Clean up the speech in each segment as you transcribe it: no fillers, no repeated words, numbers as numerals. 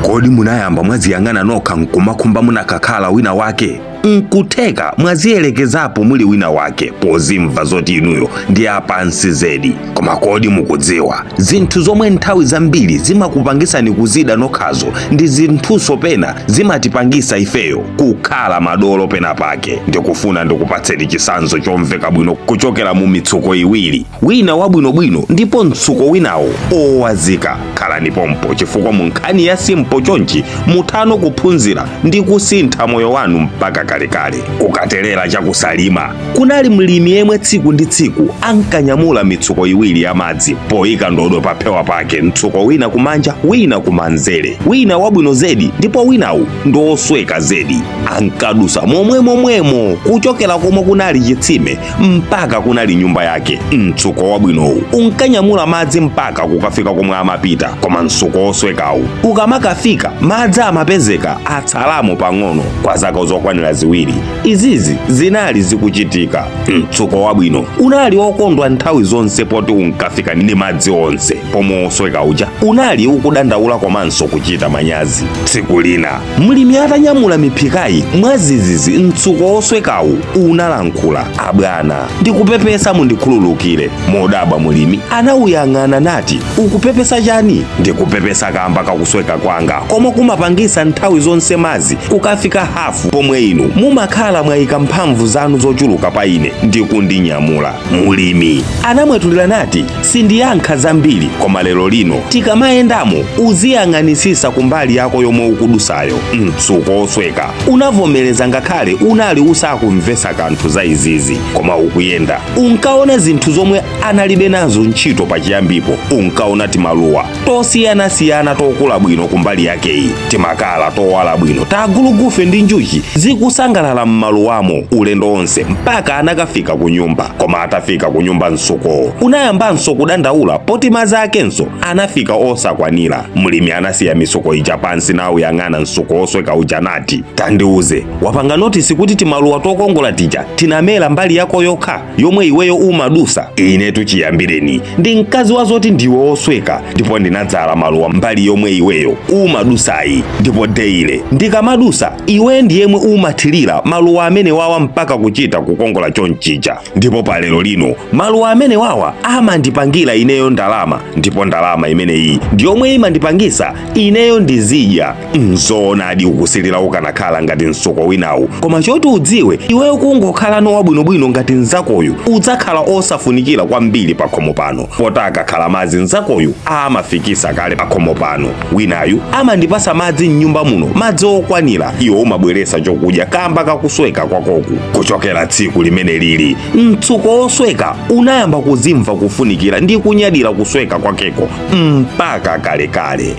Kodi munayamba mwaziyang'ana nokha nkumakhumba munakakhala wina wake? Nkutheka mwaziyelekezapo muli wina wake pozimva zoti inuyo ndi apansi zedi. Koma kodi mukudziwa zinthu zomwe nthawi zambiri zimakupangisani kuzida nokhazo ndi zinthunso pena zimatipangisa ifeyo kukhala madolo pena pake? Ndikufuna ndikupatseni chitsanzo chomveka bwino kuchokera mu mitsuko iwiri, wina wabwinobwino ndipo mtsuko winawo owazika. Khalani pompo, chifukwa mu nkhani ya simple chonchi muthano kuphunzira ndi kusintha moyo wanu mpaka kalekale. Kukatelera chakusalima kunali mlimi yemwe tsiku ndi tsiku ankanyamula mitsuko iwiri ya madzi poyika ndodo pa phewa pake, mtsuko wina kumanja, wina kumanzere, wina wabwino zedi ndipo winawu ndi osweka zedi. Ankadusa momwemomwemo kuchokera komwe kunali chitsime mpaka kunali nyumba yake. Mtsuko wabwinowu unkanyamula madzi mpaka kukafika komwe amapita, koma mtsuko oswekawu ukamakafika madzi amapezeka atsalamo pang'ono. Kwa zaka zokwanira 2 izizi zinali zikuchitika. Mtsuko wabwino unali okondwa nthawi zonse poti unkafika ndi madzi onse, pomwe osweka uja unali ukudandaula komanso kuchita manyazi. Tsiku lina mlimi atanyamula miphikayi mwazizizi, mtsuko oswekawu unalankhula: "Abwana, ndikupepesa, mundikhululukire." Modabwa mulimi anawuyang'ana nati, "Ukupepesa chani?" "Ndikupepesa kamba kakusweka kwanga komwe kumapangisa nthawi zonse madzi kukafika hafu, pomwe inu mumakhala mwayika mphamvu zanu zochuluka pa ine ndi kundinyamula." Mulimi anamwetulira nati, "Sindiyankha zambiri, koma lero lino tikamayendamo uziyang'anisisa kumbali yako yomwe ukudusayo." Mtsuko osweka unavomereza, ngakhale unali usakumvesa kanthu za izizi. Koma ukuyenda unkaona zinthu zomwe analibe nazo ntchito pachiyambipo. Unkaona timaluwa tosiyanasiyana tokula bwino kumbali yakeyi, timakala towala bwino, tagulugufe ndi njuchi zikusangalala m'maluwamo ulendo onse mpaka anakafika ku nyumba. Koma atafika ku nyumba, mtsukowo unayambanso kudandaula poti madzi akenso anafika osakwanira. Mlimi anasiya mitsuko ija pansi nawuyang'ana mtsuko osweka uja nati, "Tandiuze, wapanga notice kuti timaluwa tokongola tija tinamera mbali yako yokha yomwe iweyo umadusa? Inetu chiyambireni ndi mkazi wa zoti ndiwe osweka, ndipo ndinadzala maluwa mbali yomwe iweyo umadusayi, ndipo daily ndikamadusa iwe ndiyemwe umathirira maluwa amene wawa mpaka kuchita kukongola chonchija. Ndipo pa lero lino maluwa amene wawa amandipangira ineyo ndalama, ndipo ndalama imeneyi ndiyomwe imandipangisa ineyo ndizidya. Nzoonadi ukusilira ukanakhala ngati mtsuko winawu, koma choti udziwe, iweyo kungokhala wabwinobwino ngati mnzakoyu udzakhala osafunikira kwambiri pakhomo pano, poti akakhala madzi mnzakoyu amafikisa kale pakhomo pano. Winayu amandipasa madzi mnyumba muno, madzi okwanira, iwe umabweresa chokudya kamba kakusweka kwakoku." Kuchokera tsiku limene lili, mtsuko osweka unayamba kuzimva kufunikira ndi kunyadira kusweka kwakeko mpaka kalekale.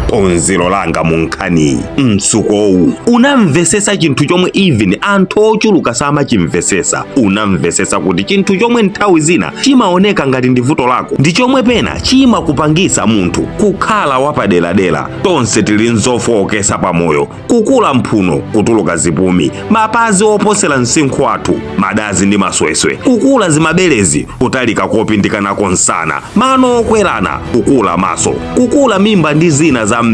Phunziro langa mu nkhaniyi: mtsukowu unamvesesa chinthu chomwe even anthu ochuluka samachimvesesa. Unamvesesa kuti chinthu chomwe nthawi zina chimaoneka ngati ndi vuto lako ndi chomwe pena chimakupangisa munthu kukhala wapaderadera. Tonse tili nzofowokesa pamoyo: kukula mphuno, kutuluka zipumi, mapazi oposera msinkhu wathu, madazi ndi masweswe, kukula zimabelezi, kutalika kopindikanako msana, mano okwerana, kukula maso, kukula mimba ndi zina zambiri.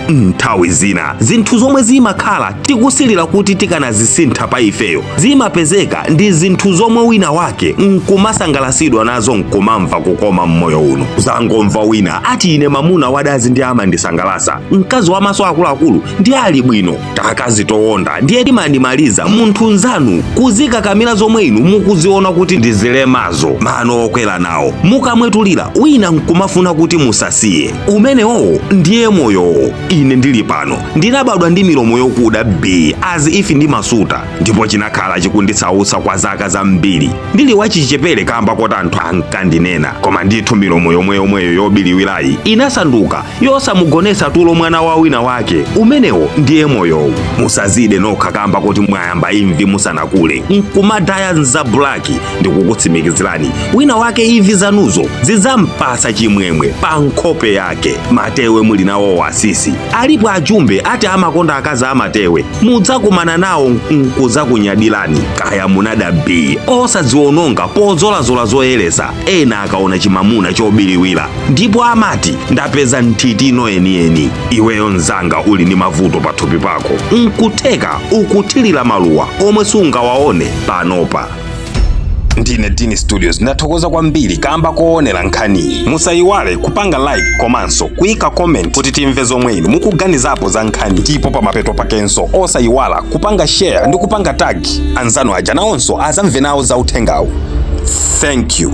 Nthawi zina zinthu zomwe zimakhala tikusilira kuti tikanazisintha pa ifeyo zimapezeka ndi zinthu zomwe wina wake nkumasangalasidwa nazo, nkumamva kukoma mmoyo uno. Zangomva wina ati, "Ine mamuna wadazi ndi amandisangalasa, mkazi wamaso akuluakulu ndi ali bwino, takazi towonda ndiye timandimaliza." Munthu nzanu kuzikakamira zomwe inu mukuziona kuti ndi zilemazo, mano okwera nawo, mukamwetulira wina nkumafuna kuti musasiye. Umenewowo ndiye moyowo. Ine ndili pano ndinabadwa ndi milomo yokuda b as if ndimasuta, ndipo chinakhala chikunditsautsa kwa zaka zambiri ndili wachichepere kamba koti anthu ankandinena. Koma ndithu milomo yomweyomweyo yobiliwirayi inasanduka yosamugonetsa tulo mwana wa wina wake. Umenewo ndiye moyowu. Musazide nokha kamba kuti mwayamba imvi musanakule nkumadaya nza black. Ndikukutsimikizirani, wina wake imvi zanuzo zidzampasa chimwemwe pa nkhope yake. Matewe muli nawowa. nawo asisi. Alipo ajumbe ati amakonda akazi amatewe, mudzakumana nawo nkuzakunyadirani. Kaya munada b osadziwononga podzolazola zoyeresa. Ena akaona chimamuna chobiriwira ndipo amati ndapeza nthitino enieni. Iweyo mzanga uli ndi mavuto pathupi pako, nkutheka ukuthirira maluwa omwe sungawaone panopa. Ndine Dini Studios, ndathokoza kwambiri kamba koonera nkhaniyi. Musayiwale kupanga like komanso kuyika comment kuti timve zomwe inu mukuganizapo za nkhani. Ndipo pamapeto pakenso osayiwala kupanga share ndi kupanga tag anzanu aja, nawonso azamve nawo za uthengawu. Thank you.